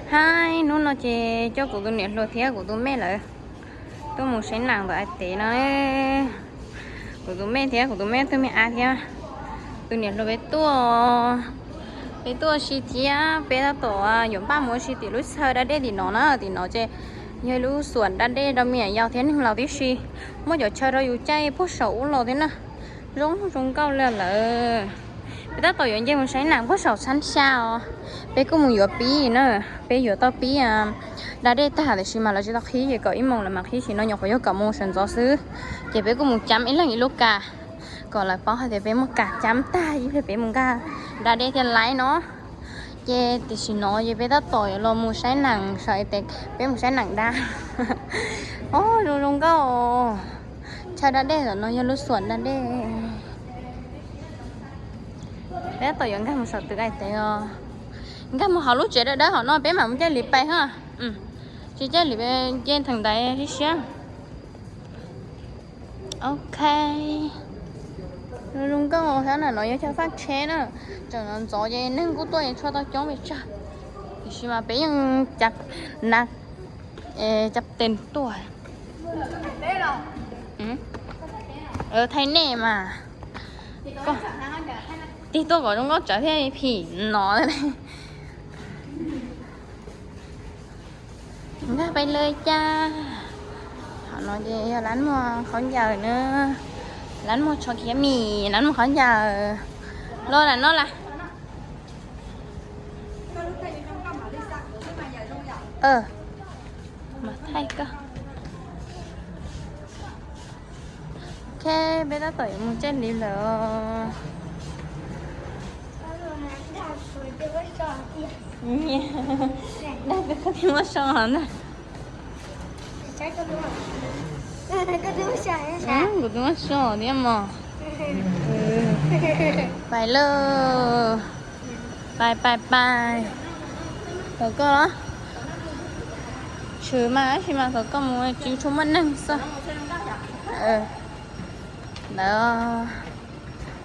Hais hnub no ces coj kuv tus niam hluas thiab kuv tus me lawv tuaj mus saib nam ntawm Ais Tev no. Kuv tus me thiab kuv tus me tug me av thiab tus niam hluas peb tuaj, peb tuaj ua si thiab peb tab tom yuav npaj mus ua si tim lub chaw da dej tim no na. Tim no ces yog ib lub xuam da dej rau me nyuam yaus thiab neeg laus tib si. Muaj cov chaw rau yus caij puag saum ub los thiab na. Zoo zoo nkauj li lawm. Peb tab tom yuav nce mus saib nam puag saum txhab xya os. Peb kuj mus yuav pib na, peb yuav tau pib da dej tag tiam sis mas lawv tsis tau qhib ces kom ib moos lawv mam qhib, sim no nyuam qhuav yog kaum moos sawv ntxov xwb. Ces peb kuj mus cab ib leeg ib lub kas kom lawv paub hais tias peb muaj kas cab tag ib pliag peb mus nkag da dej thiaj laib no. Ces tam sim no ces peb tab tom yuav los mus saib nam saum Ais Tev, peb mus saib nam da. Os, zoo zoo nkauj. Chaw da dej ntawm no yog lub xuam da dej. Peb tab tom yuav nkag mus saum twg Ais Tev os. Nkag mus hauv lub tsev dawb dawb hauv no peb mam mus caij li pais ha. Tsis caij li nce theem ntaiv siab siab. Ok. Zoo zoo nkauj, sab nam no yog chaw faj tsheb na. Tseem ntxov ces neeg kuj tuaj es tshua tau coob pes tsawg. Tiam sis mas peb yeej cav nas, cav tes tuaj. Thaij nej mas. Tig tuaj kom zoo nkauj tsawv thiaj phim no. Nkag pais lawm cas. Qhov no ces yog lab muag khaub ncaws na. Lab muag tsho khiav mis, lab muag khaub ncaws. Los lam no las. Mas thaij koj. Ok, peb tab tom yuav mus caij li lawm. Dag peb koj thiaj muaj so ntag. Kuv twb muaj so thiab mog. Pais lauj. Pais pais pais. Thaum koj los tshwm mas tab sis mas thaum koj mus tsis tshua muaj neeg xwb. Ntawd.